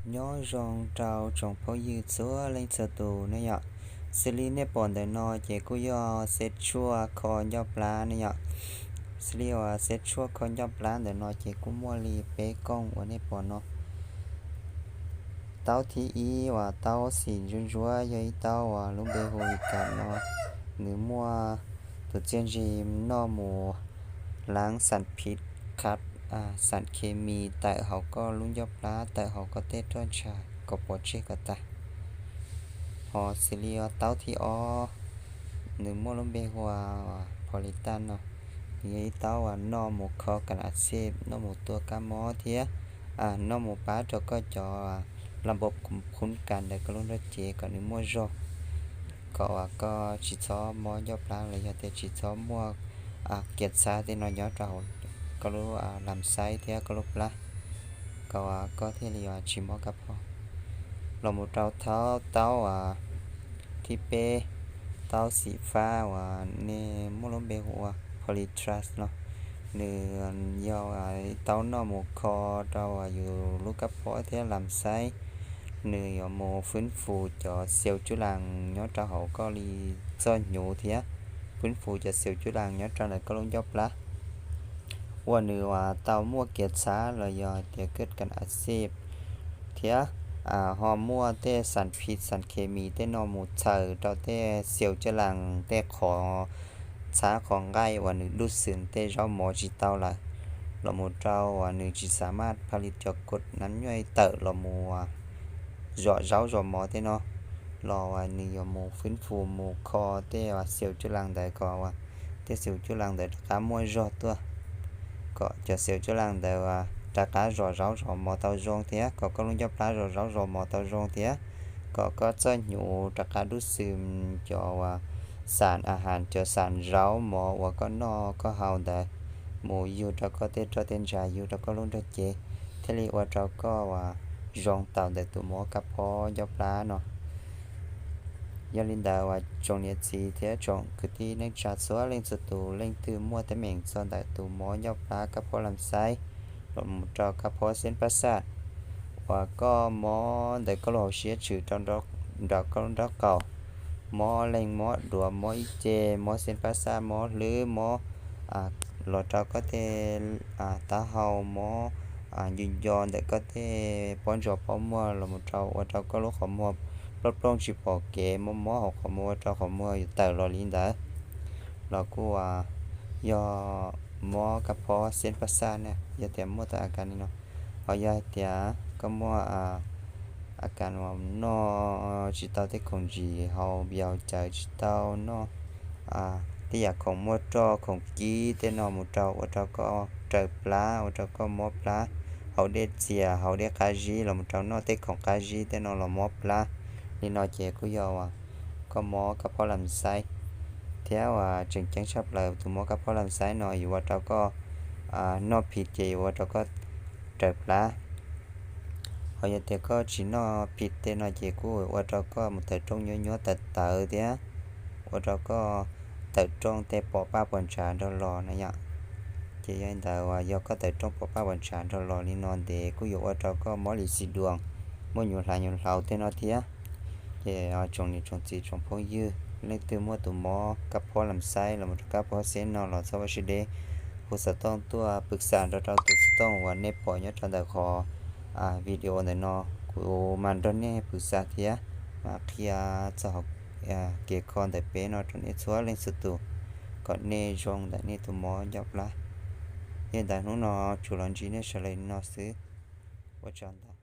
Nyob zoo rau tsoom phooj ywg txhua leej txhua tus ne yom. Xws li nej pom ntawm no ces kuj yog xeb tshuaj kho ncauj plab ne yom. Xws li uas xeb tshuaj kho ncauj plab ntawm no ces kuj muaj li peb kooj uas nej pom no. Taub thib ib uas taub xim ntsuab ntsuab yog ib taub uas lub npe hu li cas no, nws muaj tus txiaj ntsig noj mus laav xam phiv khav, xam khes mis tawm hauv koj lub ncauj plab, tawm hauv koj tej roj ntsha kom pov tseg kom tas. Ho xws li taub thib ob, nws muaj lub npe hu ua pos lis taj no, nws yog ib taub uas noj mus kho kas a xej, noj mus tua kab mob thiab noj mus pab rau koj cov la npau khub kas ntawm koj lub nrog cev kom nws muaj zog, kom uas koj tsis txhob mob ncauj plab los yog tias tsis txhob muaj kiav txhab tej no nyob rau hauv koj lub lam xaib thiab koj lub plab, kom uas koj thiaj li uas tsis mob kab phob. Los mus rau taub, taub uas thib peb, taub xim fab uas nej muaj lub npe hu ua pos lis tras no, nws yog taub noj mus kho rau uas yus lub kab phob thiab lam xaib, nws yuav mus fwb fus cov xiaus cuab laas nyob rau hauv koj li txoj hnyuv thiab fwb fus cov xiaus cuab laas nyob rau ntawm koj lub ncauj plab uas nws uas tau muaj kiav txhab los yog tias kab kas a xej thiab ho muaj tej xam phiv xam khes mis tej no mus txhaws rau tej xiaus cuab laas tej qhov txhab qhov nqaij uas nws dub xwm tej zaub mov tsis tau lawm, los mus rau uas nws tsis xav maj pha li cov kod nab nyuaj tawm los mus zom zaub zom mov tej no, los uas nws yuav mus fwb fus mus kho tej xiaus cuab laas ntawd kom uas tej xiaus cuab laas ntawd rov qab muaj zog tuaj, kom cov xiaus cuab laas ntawd uas rov qab zom zaub zom mov tau zoo thiab kom koj lub ncauj plab zom zaub zom mov tau zoo thiab kom koj txoj hnyuv rov qab dub xwm cov uas xam a has cov xam zaub mov uas koj noj koj haus ntawd mus yug rau koj tej roj tej ntsha yug rau koj lub nrog cev, thiaj li ua rau koj uas zoo tau ntawm tus mob kab phob ncauj plab no. Yog li ntawd uas tsoom niam txiv thiab tsoom kwv tij neej tsa txhua leej txhua tus leej twg muaj teeb meem txog ntawm tus mob ncauj plab kab phob lam xaib los mus rau kab phob xeeb pab xaj uas koj mob ntawm koj lub hauv siab tshwm rau nram koj lub nraub qaum, mob leeg mob duav mob ib ce, mob xeeb pab xaj mob hlwb mob los rau koj tej taub hau mob ncu nco ntawm koj tej pob ntsos pob muag los mus rau ua rau koj lub qhov muag plooj plooj tsis pom kev mob mob hauv qhov muag ua rau qhov muag yuav tawm los li ntawd los kuj yog mob kab phob xeeb pab xaj na. Yog tias muaj tau a kas li no, ho yog hais tias koj muaj a kas uas noj tsis tau tej khoom ntsim haus, yus cawv tsis tau noj tej yam khoom muaj roj khoom kib tej no mus rau ua rau koj raws plab ua rau koj mob plab, haus dej txias haus dej qab zib los mus rau noj tej khoom qab zib tej no los mob plab, li no ces kuj yog uas koj mob kab phob lam xaib. Thiab uas tseem ceeb tshaj plaws tus mob kab phob lam xaib no yuav ua rau koj noj phim ces yuav ua rau koj raws plab. Ho yog tias koj tsis noj phim tej no ces kuj ua rau koj mus tawm rooj nyuab nyuab tawv tawv thiab ua rau koj tawm rooj tej pom paj pom ntsa nrog los na yom. Ces yog li ntawd uas yog koj tawm rooj pom paj pom ntsa nrog los li no ntev kuj yuav ua rau koj mob lis xis duas, muaj nyuv hlav nyuv hlaus tej no thiab. Ces tsoom niam tsoom txiv tsoom phooj ywg leej twg muaj tus mob kab phob lam xaib los mus rau kab phob xeb no los txhob ua siab deb, hu xov tooj tuaj pw xam nrog rau tus xov tooj uas nej pom nyob rau ntawm qhov video ntawm no, kuv mam nrog nej pw xam thiab mam qhia txog kev kho ntawm peb no rau nej txhua leej txhua tus kom nej zoo ntawm nej tus mob ncauj plab. Yog li ntawd hnub no tsuas los ntsib nej sawv daws li no xwb. Ua tsaug ntau.